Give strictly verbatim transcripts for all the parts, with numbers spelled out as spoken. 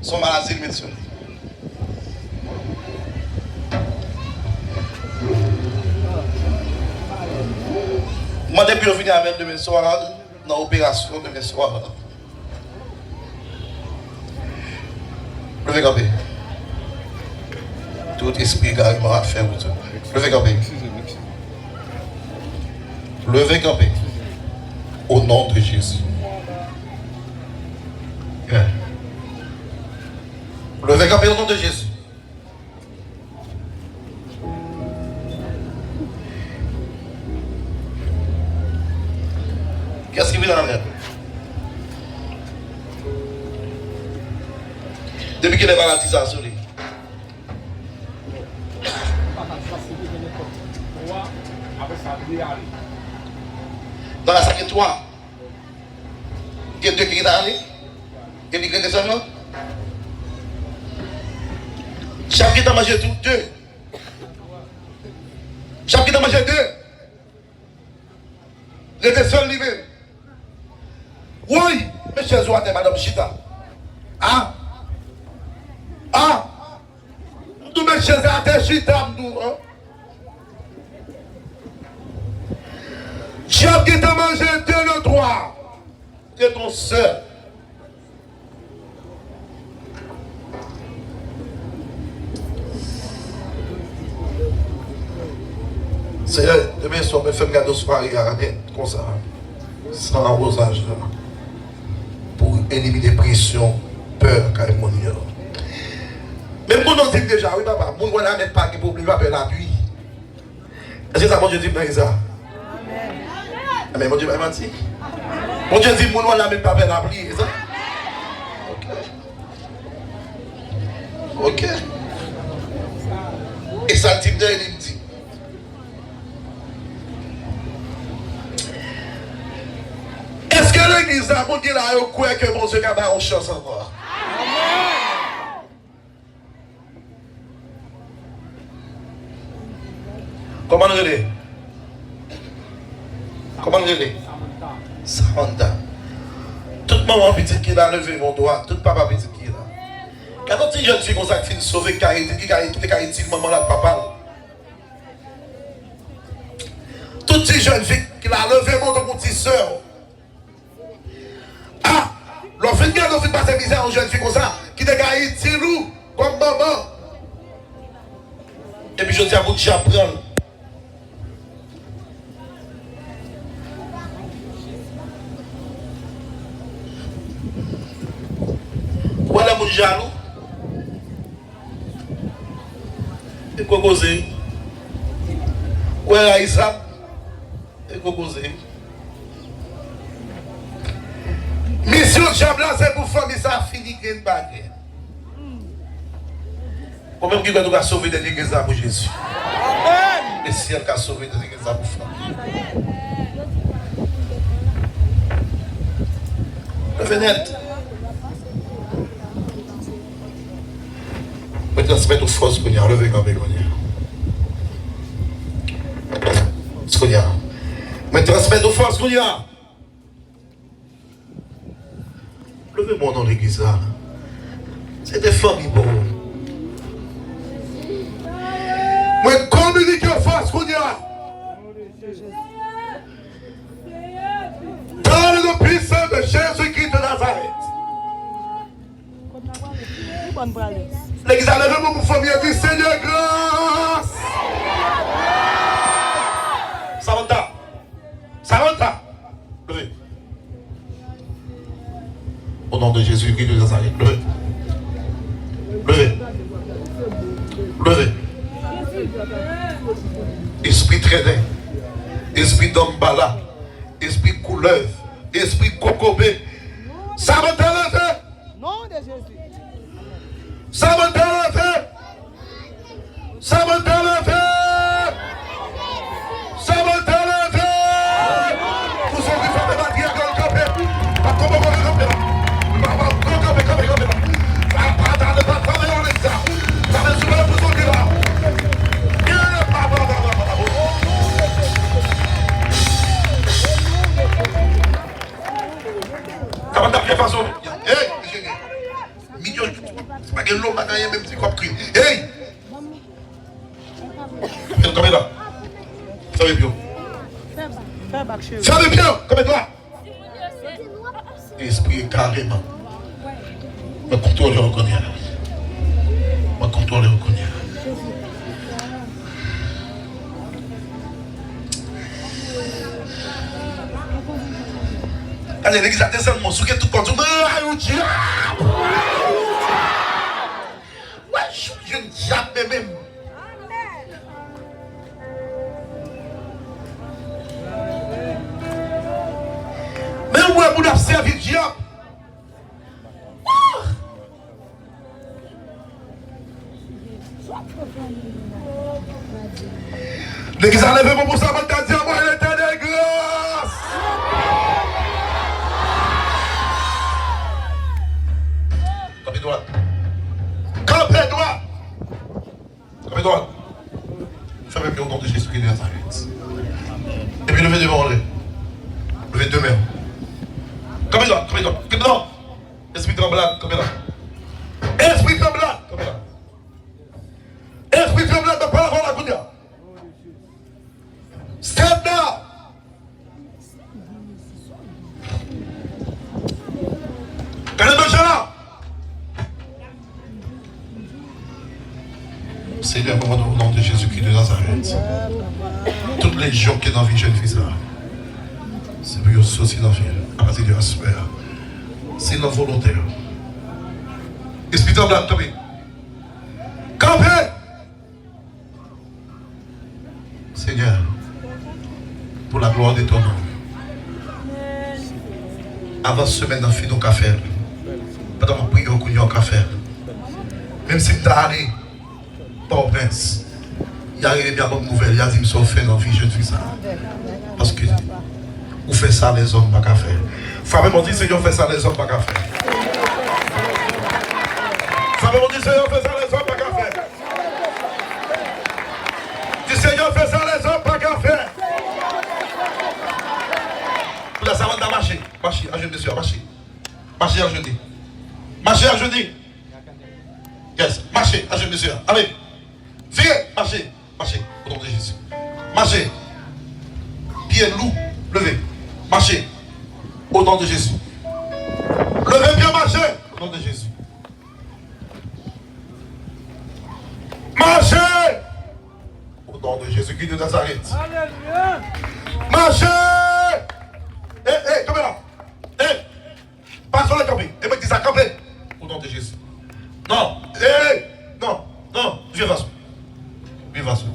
Se yon maladi li met sou li. Mande pou yo vini avè l demen swa, nan operasyon demen swa. Leve kanpe. Tout espri egare m ap fè wout. Leve kanpe. Leve kanpe. O non de Jezi. Leve kanpe o non de Jezi. Kiyès ki vin avè l? Depi kilè maladi sa sou li? Nan la sa gen twa. Gen de ki ta ale. Gen de ki rete sèlman. Chak ki ta manje tou de. Chak ki ta manje de. Rete sèl li menm. Woy, met chèz ou atè, madanm, chita. A! A! M tou met chèz atè, chita, m tou, an. Dyab gentan manje de nan twa. Rete yon sèl. Senyè, demen swa, men fè m gade yon sware a nèt konsa, san awozaj la, pou elimine presyon, pè kay moun yo. Men m konnen w di m deja, wi, papa, moun wè lanmè pa gen pwoblèm, pa pè lapli. Èske sa Bondye di m nan, e sa? Amèn. Amèn. Bondye bay manti. Bondye di moun wè lanmè pa pè lapli, e sa? Ok. Ok. E sa l di m nan, e li m di. Èske legliz la, moun ki la yo kwè ke Bondye ka ba yon chans ankò? Kòman l rele? Kòman l rele? Samantha. Tout manman pitit ki la leve men w dwat, tout papa pitit ki la. Gade yon ti jèn fi konsa ki fin sove, ki ka ede, ki ka, ki te ka itil manman l ak papa l. Tout ti jèn fi ki la leve men w tankou ti sè w. A! Lè w fin gade, w fin pase mizè yon jèn fi konsa, ki te ka itil ou kòm manman. Epi jodi a, pou dyab pran l. Ou wè lè moun jalou? E gwo koze. Ou wè rayisab? E gwo koze. Misyon dyab la se pou fanmi sa fini grenn pa grenn. Ou menm ki kwè nou ka sove tèt legliz la pou Jezi. Lesyèl ka sove tèt legliz la pou fanmi. Leve nèt. Mwen transmèt ou fòs kounye a, leve kanpe kounye a. Fòs kounye a. Mwen transmèt ou fòs kounye a. Leve men w nan legliz la. Se de fanmi bon. Mwen kominike fòs kounye a. Dans le nom puissant de Jésus-Christ de Nazareth. Legliz la leve men w pou fanmi an, di, Senyè, gras. Samantha. Samantha. Leve. O non de Jezi Kris de Nazarèt, leve. Leve. Leve. Espri trennen, espri danmbala, espri koulèv, espri kokobe. Samantha, leve. Non de Jezi. Samantha, leve. Samantha leve! Samantha leve! Pou son ki frape batri a, kanpe. Pa konpon konpon kanpe la. Pa, pa, kanpe, kanpe, kanpe la. Pa, pa, pa, pa, pa, pa, pa, pa, pa, pa, pa, pou son ki la. Samantha, byen fason. Hey, mesye. Pa gen lòm, pa gen anyen, menm ti kòb kri. Hey! Kanpe la. Fèmen pye w. Fèmen pye w. Kanpe dwat. Espri egare man. Mwen kontwole w kounye a. Mwen kontwole w kounye a. Gade, legliz la desann mwen, souke tout kò, di, "Mwen rayi w, dyab! Mwen jwenn dyab menm." Men w wè moun ap sèvi dyab. Legliz la leve men pou sa, mwen ta di, "Anmwey Letènèl gras!" Kanpe dwat. Kanpe dwat. Kanpe dwat. Fèmen pye w o non de Jezi ki de Nazarèt. Epi leve de men w anlè. Leve de men w. Kanpe dwat, kanpe dwat, kanpe dwat. Espri tranblad, kanpe la. Espri tranblad, kanpe la. Espri tranblad, nan pale avè w la kounye a. Step down. Gade dòt jan la. Seigneur, papa, au nom de Jésus-Christ de Nazareth, tout lejyon ki nan vi jèn fi sa, se pou yo soti nan vi l apati de aswè a. Se nan volonte a. Espri tranblad, kanpe. Kanpe! Seigneur, pour la gloire de ton nom. Avan semèn nan fini, w ka fè l. Pandan m ap priye w kounye a, w ka fè l. Menm si m ta ale Pòtoprens, y a rele m, y a ban m nouvèl, y a di m sa w fè nan vi jèn fi sa. Paske ou fè sa lèzòm pa ka fè. Frape men w, di, "Senyè, w fè sa lèzòm pa ka fè." Frape men w, di, "Senyè, w fè sa lèzòm pa ka fè." Di, "Senyè, w fè sa lèzòm pa ka fè." Kounye a sa, w ap mache. Mache, ajenou, mesye, mache. Mache, ajenou. Mache, ajenou. Yes, mache, ajenou, mesye. Ale. Vire, mache. Mache, o non de Jezi. Mache. Pye lou, leve. Mache. O non de Jezi. Leve pye, mache. O non de Jezi. Mache. O non de Jezi ki de Nazarèt. Alelouya. Mache. E, e, kanpe la. E. Pa sou lè kanpe. E mwen ki di sa kanpe. O non de Jezi. Non. Ey. Non. Non. Vye fason. Vye fason.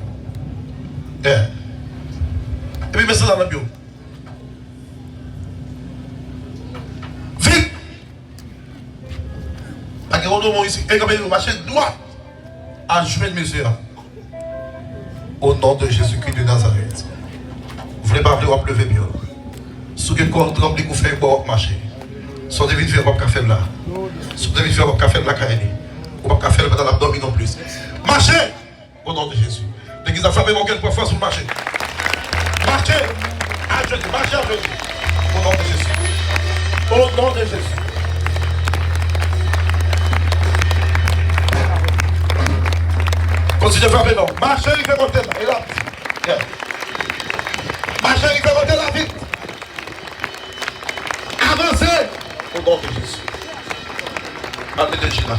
Eh. Epi men sandal nan pye w. Vit. Pa gen odò bon isi. E kanpe, mache dwat. A jwenn mesye a. O non de Jezikri de Nazarèt. Vle pa vle, w ap leve pye w. Si w gen kò w tranble kou fèy bwa, w ap mache. Sa w te vin fè, w p ap ka fè l la. Sa w te vin fè, w p ap ka fè l lakay li. Ou p ap ka fè l pandan l ap dòmi nonplis. Mache! O non de Jezi. Legliz la frape men w, kèl pran fòs pou l mache. Mache! Ajenou, mache ajenou. O non de Jezi. O non de Jezi. Kontinye frape non. Mache, rive kote l la. E la. Yeah. Mache, rive kote l la vit. Avanse. O non de Jezi. Al mete l chita.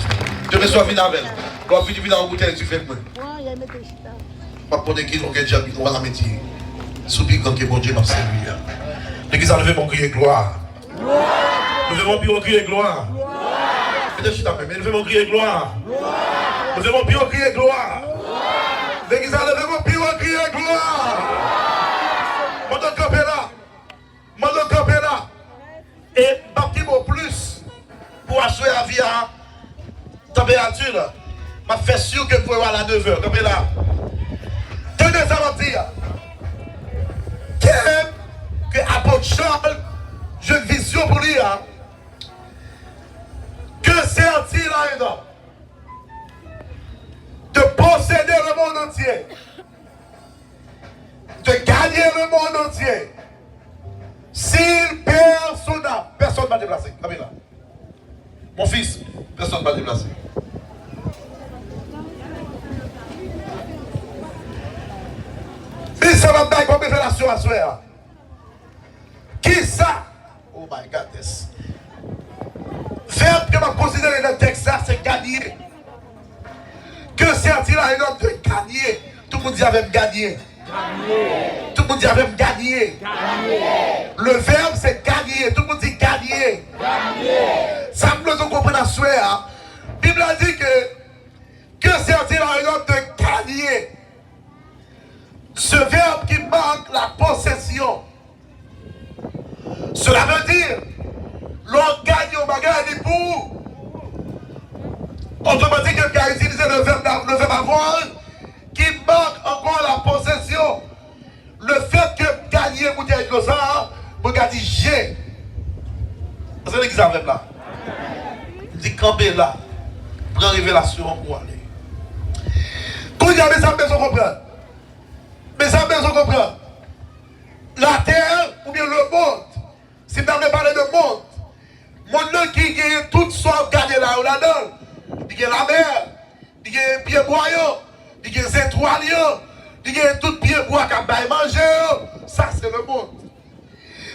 Demen swa vin avè l. Lè w ap vini, vin ak yon boutèy dife pou mwen. Pran, y al mete l chita. M ap konnen ki longè djab li, nou pa la mete. Sou pi gran ke Bondye m ap sèvi a. Legliz la, leve men w, kriye glwa. Leve men w pi wo, kriye glwa. Mete chita menm, leve men w, kriye glwa. Leve men w pi wo, kriye glwa. Legliz la, leve men w pi wo, kriye glwa. Pandan w kanpe la, pandan w kanpe la, e m p ap kenbe w plis pou aswè a, vi a, tanperati la. M ap fè si ke m voye w al a nèf è. Kanpe la. Tande sa m ap di a. Ke, ke apot Charles jwenn vizyon pou li a. Que sert-il à un homme de posséder le monde entier, de gagner le monde entier, s'il perd son âme? Pèsonn pa deplase. Kanpe la. Mon fils, pèsonn pa deplase. sa m ap bay kòm revelasyon aswè a? Kisa? Oh my goodness. Vèb ke m ap konsidere nan tèks la, se ganye. Que sert-il à un homme de gagner? Tout moun di avè m ganye. Tout moun di avè m ganye. Le verbe, c'est gagner. Tout moun di ganye. Sa m bezwen konprann aswè a. Bib la di ke, que sert-il à un homme de gagner? Ce verbe qui marque la possession. Cela veut dire, lè w ganye yon bagay, li pou ou. Otomatik, yo ka itilize le verbe, le verbe avoir, qui marque encore la possession. Le fait que m ganye boutèy dlo sa a, mwen ka di je. Èske legliz avè m la? M di kanpe la. Pran revelasyon an pou ale. Kounye a, mezanmi, bezwen konprann. Mezanmi, bezwen konprann. Latè oubyen lemond, si m ta vle pale de mond, mond nan ki genyen tout sa w ap gade la yo ladan l. Li gen lamè, li gen pyebwa yo, li gen zetwal yo, li gen tout pyebwa k ap bay manje yo. Sa se lemond.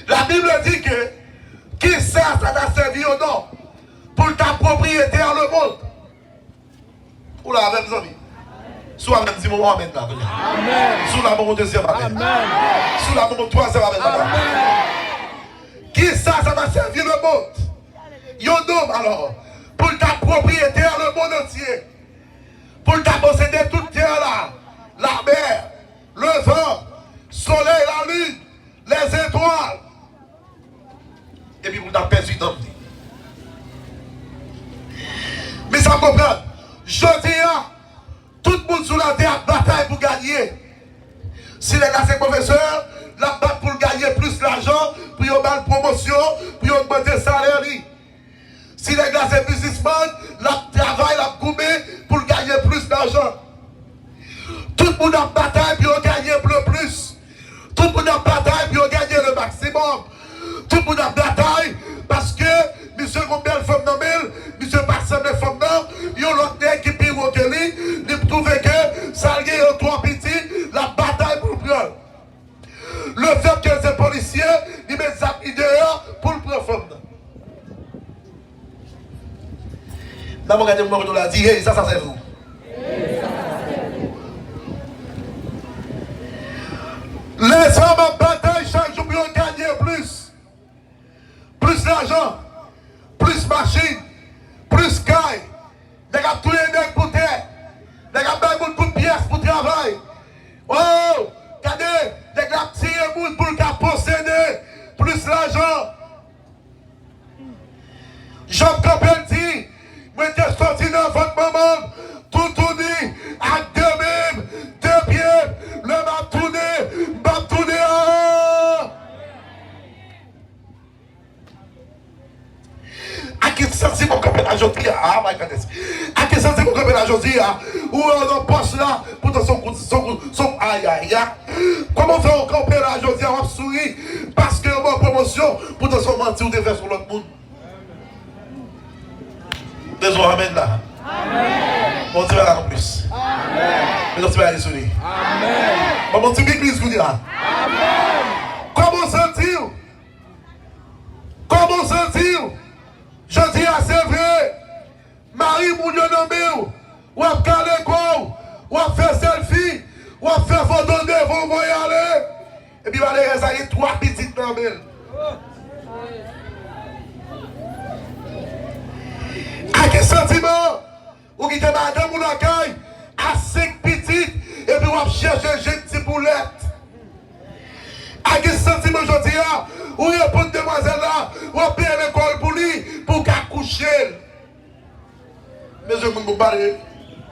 La Bible dit que, kisa sa ta sèvi yon nonm pou l ta pwopriyetè lemond? Ou la avè m, zanmi? Si w avè m, di m yon amèn la, kounye a. Si w la, ban m yon dezyèm amèn. Si w la, ban m yon twazyèm amèn, papa. Kisa sa ta sèvi lemond? Yon nonm, alò, pou l ta pwopriyetè lemond antye, pou l ta posede tout tè la, lamè, levan, solèy, lalin, lèzetwal, epi pou l ta pèdi nanm li. Men sa m konprann, jodi a, tout moun sou latè ap batay pou ganye. Si nèg la se pwofesè, l ap bat pou l ganye plis lajan, pou yo ba l pwomosyon, pou yo ogmante salè li. Si nèg la se biznismann, l ap travay, l ap goumen pou l ganye plis lajan. Tout moun ap batay pou yo ganye le plis. Tout moun ap batay pou yo ganye le maksimòm. Tout moun ap batay paske misye gon bèl fanm nan men l, misye pa sanble fanm nan, yon lòt nèg ki pi wo ke li, li twouve ke sa l gen yo twò piti, l ap batay pou l pran l. Le fait que l se polisye, li met zam li deyò pou l pran fanm nan. Nan mwen gade moun kote w la di, hey, sa, sa sèvi w. Lèzòm ap batay chak jou pou yo ganye plis. Plis lajan, plis machin, plis kay. Nèg ap touye nèg pou tè. Nèg ap bay moun kout pyès pou travay. Oh, gade, nèg la ap tiye moun pou l ka posede plis lajan. Jòb kanpe, l di, mwen te soti nan vant manman m, toutouni, ak de men m, de pye m, lè m ap tounen, m p ap tounen ankò. A ki santiman w kanpe la jodi a? Ah, my goodness. A ki santiman w kanpe la jodi a? Ou wè w nan pòs la, poutan se yon kout, se yon kout, se yon, ay, ay, ay. Kòman w fè w kanpe la jodi a, w ap souri paske yo ba w pwomosyon, poutan se yon manti w te fè sou lòt moun? Bezwen amèn la. Bon, ti bagay anplis. Bezwen ti bagay sou li. Bon, bon, ti big biz kounye a. Kòman w santi w? Kòman w santi w? Jodi a, se vre, mari moun yo nan men w, w ap kale kò w, w ap fè sèlfi, w ap fè foto devan w voye ale, epi malerèz la gen twa pitit nan men l. Ak ki santiman? Ou kite madanm ou lakay a senk pitit, epi w ap chèche jèn ti poulèt. A ki santiman jodi a, ou reponn demwazèl la, w ap peye lekòl pou li, pou w ka kouche l. Mezanmi, moun pou pale.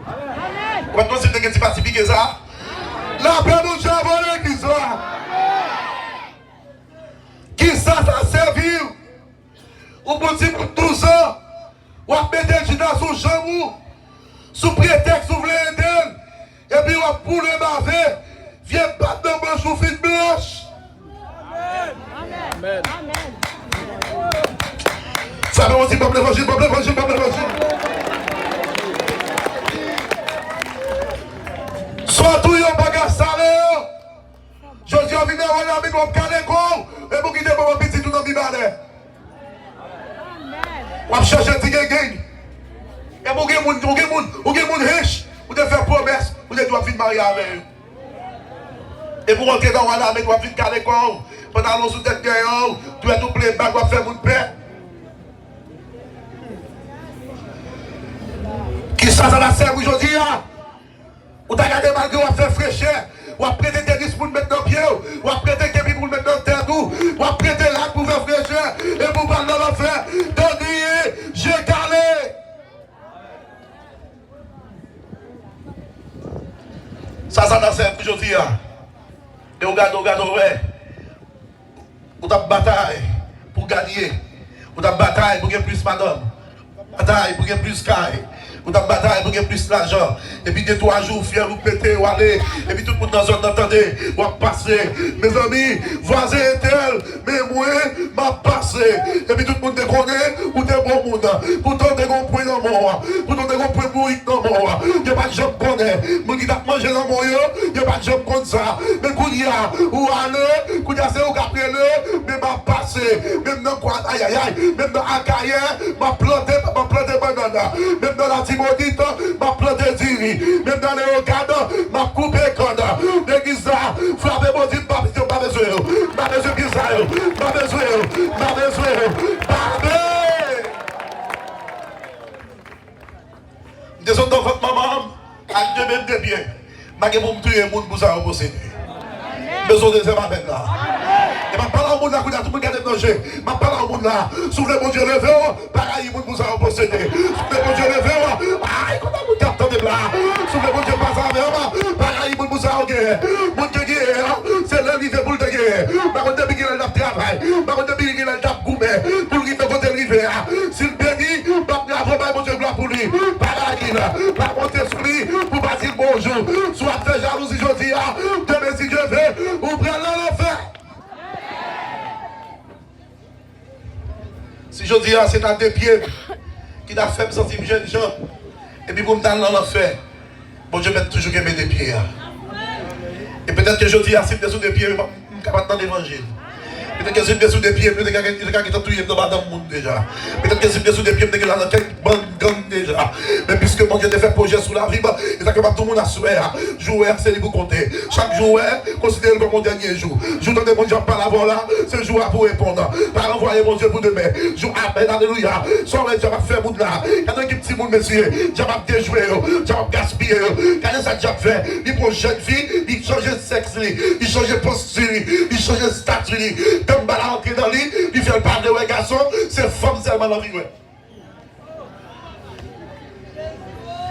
Ou pa t konn si m te gen ti pati pike sa? Lapè Bondye avè w, legliz la. Kisa sa sèvi w? Ou pran timoun douz an, w ap mete l chita sou janm ou, sou pretèks ou vle ede l, epi w ap boule bave, vye bat nan manch ou fin blanch. Amèn. Sa vle di, pèp levanjil, pèp levanjil, pèp levanjil. Sa w touye w pa ka sale yo. moun, ou gen moun, ou gen moun rich, ou te fè pwomès, ou te di w ap vin marye avè yo. Epi w antre nan Wanament, w ap vin kale kò w. Pantalon sou tèt dèyè w, dwèt ou plen bag, w ap fè moun pè. Kisa sa ta sèvi w jodi a? Ou ta gade malgre w ap fè frechè, w ap prete tenis pou l met nan pye w, w ap prete kepi pou l met nan tèt ou, w ap prete rad pou fè frechè, epi w pral nan lanfè, dan griyen, je kale. Sa, sa ta sèvi pou jodi a. E w gade, w gade, w wè. Ou t ap batay pou ganye. Ou t ap batay pou gen plis madanm. Ou t ap batay pou gen plis kay. Ou t ap batay pou gen plis lajan. Epi de twa jou, fyèl ou pete, ou ale. Epi tout moun nan zòn nan tande. W ap pase. Mezanmi, vwazen entèl, men mwen, m ap pase. Epi tout moun te konnen ou te bon moun. Poutan w te gen yon pwen nan men w. Poutan w te gen yon pwen bourik nan men w. Yo pa t janm konnen. Moun ki t ap manje nan men w yo, yo pa t janm konn sa. Men kounye a, ou ale, kounye a se ou k ap rele, men m ap pase. Menm nan Kwa, ayayay, menm nan Akayè, m ap plante, m ap plante bannann. Menm nan Latibonit, m ap plante diri. Menm nan Leyogàn, m ap koupe kann. Legliz la, frape Bondye, m pa bezwen, m pa bezwen yo. M pa bezwen pye sa yo. M pa bezwen yo. M pa bezwen yo. M pa bezwen. M te sot nan vant manman m ak de men m de pye. M pa gen pou m touye moun pou sa yo posede. M bezwen dezyèm apèl la. E m ap pale a yon moun la kounye a, tout moun gade m nan je. M ap pale a yon moun la. Si w vle Bondye leve w, pa rayi moun pou sa yo posede. Si w vle Bondye leve w, ay, konbyen moun k ap tande m la? Si w vle Bondye pase avè w, pa rayi moun pou sa yo genyen. Moun ki genyen an, se lè l rive pou l te genyen. M pa konn depi kilè l t ap travay. M pa konn depi kilè l t ap goumen pou l rive kote l rive a. Si l beni, m ap leve bay Bondye glwa pou li. Pa rayi l, pa monte sou li pou pa di l bonjou. Si w ap fè jalouzi jodi a, demen, si Dye ve, ou pral nan lanfè. Si jodi a se ta de pye m ki ta fè m santi m jènjan, epi pou m t al nan lanfè, Bondye mèt toujou kenbe de pye a. E petèt ke jodi a, si m te sou de pye m, m ka pa t nan levanjil. Petèt ke si m te sou de pye m, yo te ka, yo te ka gentan touye m nan madanm moun deja. Petèt ke si m te sou de pye m, m te gentan nan kèk bann gang deja. Men piske Bondye te fè pwojè sou lavi m, e sa k fè m ap di moun aswè a, jou w wè a, se li pou konte. Chak jou w wè, konsidere l kòm yon dènye jou. Jou w tande Bondye ap pale avè w la, se jou a pou w reponn. Pa ranvwaye Bondye pou demen. Jou apèl, alelouya. Sa w wè dyab ap fè moun la. Gade yon ekip timoun, mesye. Dyab ap dejwe yo. Dyab ap gaspiye yo. Gade sa dyab fè. Li pran jèn fi, li chanje sèks li. Li chanje posti li. Li chanje estati li. Kanmbala antre nan li. Li fè l pa vle wè gason. Se fanm sèlman l anvi wè.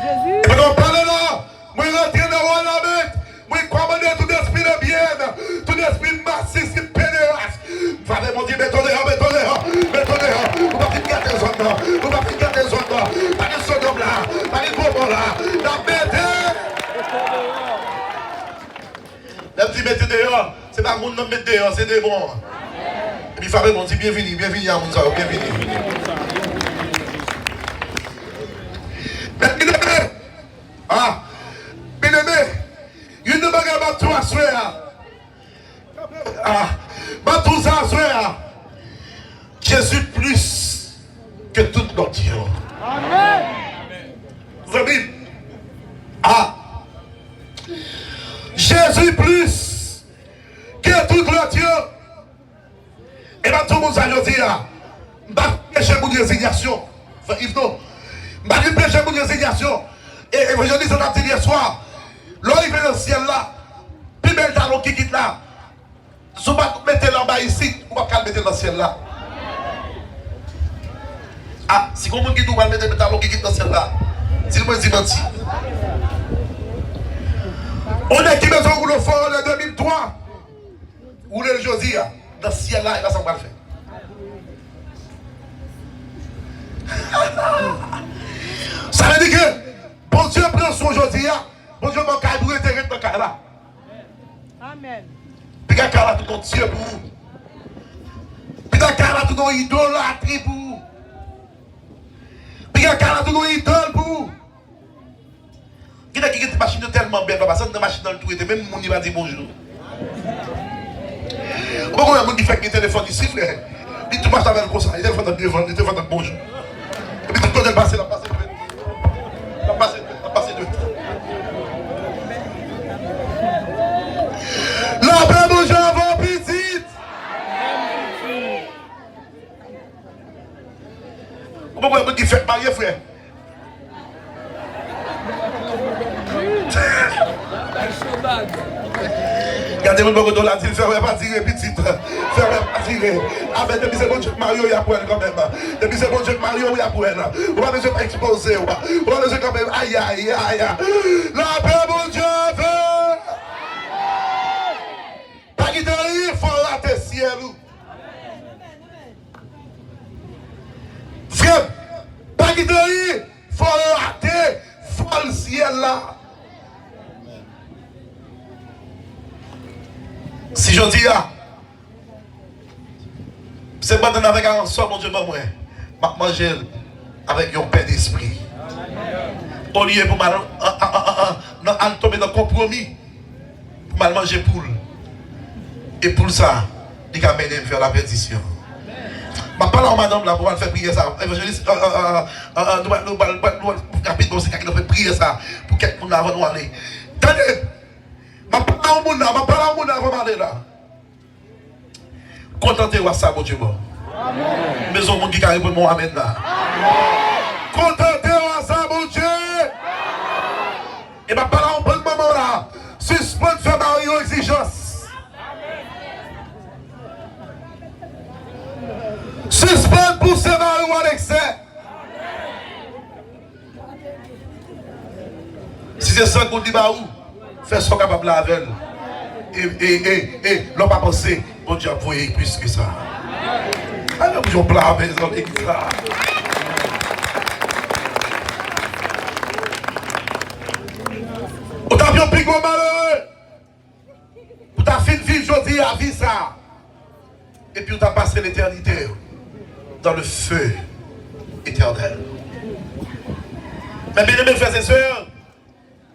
E pandan w pale la, mwen rantre nan Wanament, mwen kòmande tout espri de byè, tout espri masisi, pederas. Frape Bondye, mete w deyò, mete w deyò, mete w deyò. Ou pa fin gate zòn nan, ou pa fin gate zòn nan. Pa gen Sodòm la, pa gen Gomò la. N ap mete. Lè m di mete deyò, se pa moun nan m met deyò, se demon an. Epi frape Bondye, byenvini, byenvini a moun sa yo, byenvini. Men byeneme, ah, byeneme, youn nan bagay m ap di w aswè a, ah, m ap di w sa aswè a, Jezi plis ke tout lòt yo. Zanmi m, ah, Jezi plis ke tout lòt yo. E m ap di w moun sa jodi a, m pa vin preche moun rezinyasyon. Frè Yves, non. M pa vin preche moun rezinyasyon. E evanjelis la t ap di l yè swa, lè w rive nan syèl la, pi bèl talon kikit la, si w pa t mete l anba isit, ou p ap ka al mete l nan syèl la. Ah, si gon moun ki di w pral mete talon kikit nan syèl la, di l mwen di manti. Ou nèg ki bezwen woule fò lè de mil twa, woule l jodi a, nan syèl la, e pa sa w pral fè. Sa vle di ke Bondye pran swen w jodi a, Bondye ban w kay pou rete, ret nan kay la. Amèn. Piga kay la tounen yon dye pou ou. Piga kay la tounen yon idolatri pou ou. Piga kay la tounen yon idòl pou ou. Gen nèg ki gen machin yo tèlman bèl, papa, sa nan machin nan l tou rete, menm moun li pa di bonjou. Ou pa konn moun ki fèk gen telefòn isit, frè. Li tou mache avè l konsa, li telefòn nan devan, li telefòn nan bonjou. Epi tout kote l pase, l ap pase pou l. marye, frè. Gade moun bò kote w la, di l, fè wè pa dire, pitit. Fè wè pa dire. Avè, depi se Bondye k marye w, y ap wè l kanmenm. Depi se Bondye k marye w, y ap wè l. Ou pa bezwen ekspoze w. Ou pa bezwen kanmenm. Ayayay. Lapè Bondye avè w. Pa kite anyen fè w rate syèl ou. Frè m, pa kite anyen fè w rate fòl syèl la. Si jodi a, se pandan avèk aransò Bondye ban mwen, m ap manje l avèk yon pè despri. Olye pou m al, an, an, an, an, nan, al tonbe nan konpwomi pou m al manje poul. E poul sa, li ka mennen m vè lapèdisyon. M ap pale a yon madanm la pou m al fè priyè sa. Evanjelis, an, an, an, an, an, nou, nou, nou, nou, nou, rapid, bon, se kèk nou fè priyè sa pou kèk moun avan nou ale. Tande! M ap pale a yon moun la, m ap pale a yon moun la avan m ale la. Kontante w a sa Bondye ba w. M bezwen yon moun ki ka reponn mwen amèn la. Kontante w a sa Bondye. E m ap pale a yon bann manman la. Sispann fè mari w egzijans. Sispann pouse mari w an eksè. Si se san goud li ba ou, fè sa w kapab la avè l. E, e, e, e, lè w pa panse, Bondye ap voye plis ke sa. Ann Bondye yon pla avè zòn legliz la. Ou t ap yon pi gwo malere. Pou ta fin viv jodi a vi sa, epi ou ta pase letènite dans le feu éternel. Mes bien-aimés frères et sœurs,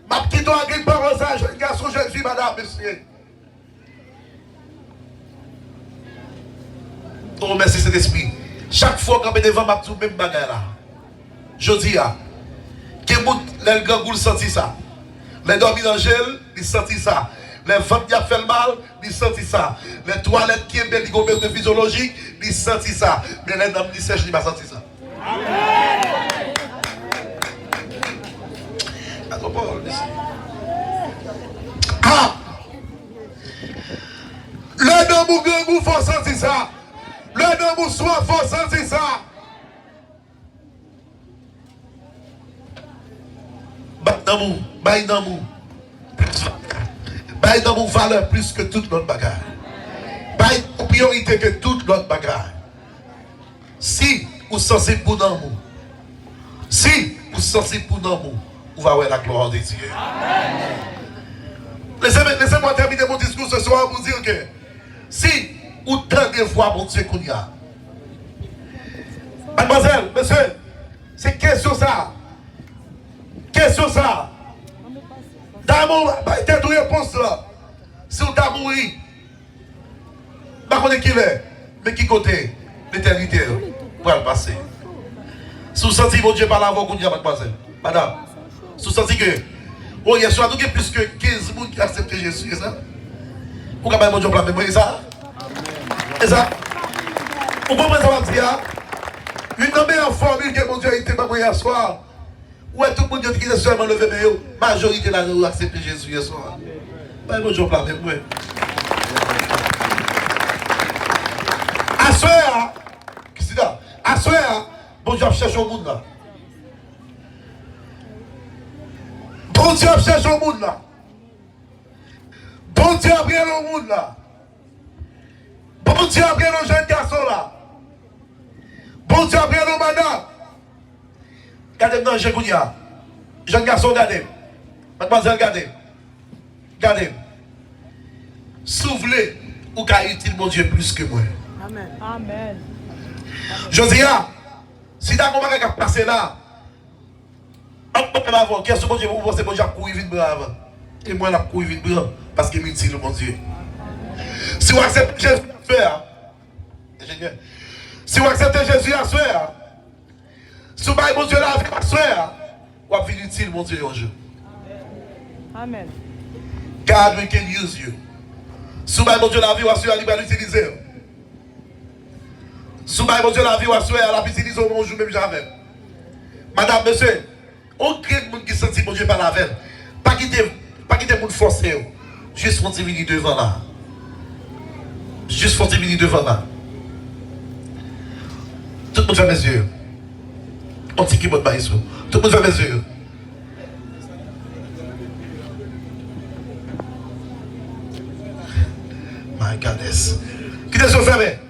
m ap kite w ak grenn pawòl sa, jèn gason, jèn fi, madam, mesye. O, mèsi Sentespri. Chak fwa w kanpe devan m, m ap di w menm bagay la. Jodi a, gen moun, lè l grangou, l santi sa. Lè dòmi nan je l, li santi sa. Lè vant li ap fè l mal, li santi sa. Lè twalèt kenbe li gon bezwen fizyolojik, li santi sa. Men lè nanm li sèch, li pa santi sa. Amen. Ato pawòl, mesye. Ah! Lè nanm ou grangou, fò w santi sa. Lè nanm ou swaf, fò w santi sa. Bay nanm ou, bay nanm ou plis valè. Bay nanm ou valè plis ke tout lòt bagay. Bay ou priyorite ke tout lòt bagay. Si ou sansib pou nanm ou, si ou sansib pou nanm ou, ou va wè la gloire de Dieu. Laissez, laissez-moi terminer mon discours ce soir pour dire que si ou tande vwa Bondye kounye a, madmwazèl, mesye, se kesyon sa. Kesyon sa. Damou, bay tèt ou repons la. Si w ta mouri, m pa konnen kilè, men ki kote letènite pral pase. Si w santi Bondye pale avè w kounye a, madmwazèl, madam, si w santi ke, o, yèswa nou gen plis ke kenz moun ki aksepte Jezi, e sa? Ou ka bay Bondye yon pla men mwen, e sa? E sa? Ou konprann sa m ap di a? Youn nan meyè fòmil ke Bondye te ban mwen yèswa, ou wè tout moun yo ki te sèlman leve men yo, majorite ladan yo aksepte Jezi yèswa. Bay Bondye yon pla men mwen. Aswè a, Kisida, aswè a, Bondye ap chèche yon moun la. Bondye ap chèche yon moun la. Bondye ap rele yon moun la. Bondye ap rele yon jèn gason la. Bondye ap rele yon madanm. Gade m nan je kounye a. Jèn gason, gade m. Madmwazèl, gade m. Gade m. Si w vle, ou ka itil Bondye plis ke mwen. Amèn. Amèn. Jodi a, si ta gon bagay k ap pase la, ann mwen menm avè w, kiyès ou Bondye, ou panse Bondye ap kouri vin pran avan? E mwen l ap kouri vin pran, paske m itil Bondye. Si w aksepte Jezi aswè a, enjenyè, si w aksepte Jezi aswè a, si w bay Bondye lavi w aswè a, w ap vin itil Bondye yon jou. Amèn. God will can use you. Si w bay Bondye lavi w aswè a, li pral itilize w. Si w bay Bondye lavi w aswè a, l ap itilize w yon jou menm jan avè m. Madanm, mesye, yon grenn moun ki santi Bondye pale avè l, pa kite, pa kite moun fòse w. Jis fè yon ti vini devan la. Jis fè yon ti vini devan la. Tout moun fèmen zye yo. Yon ti kibòd bay sou. Tout moun fèmen zye yo. My goodness. Kite zye w fèmen.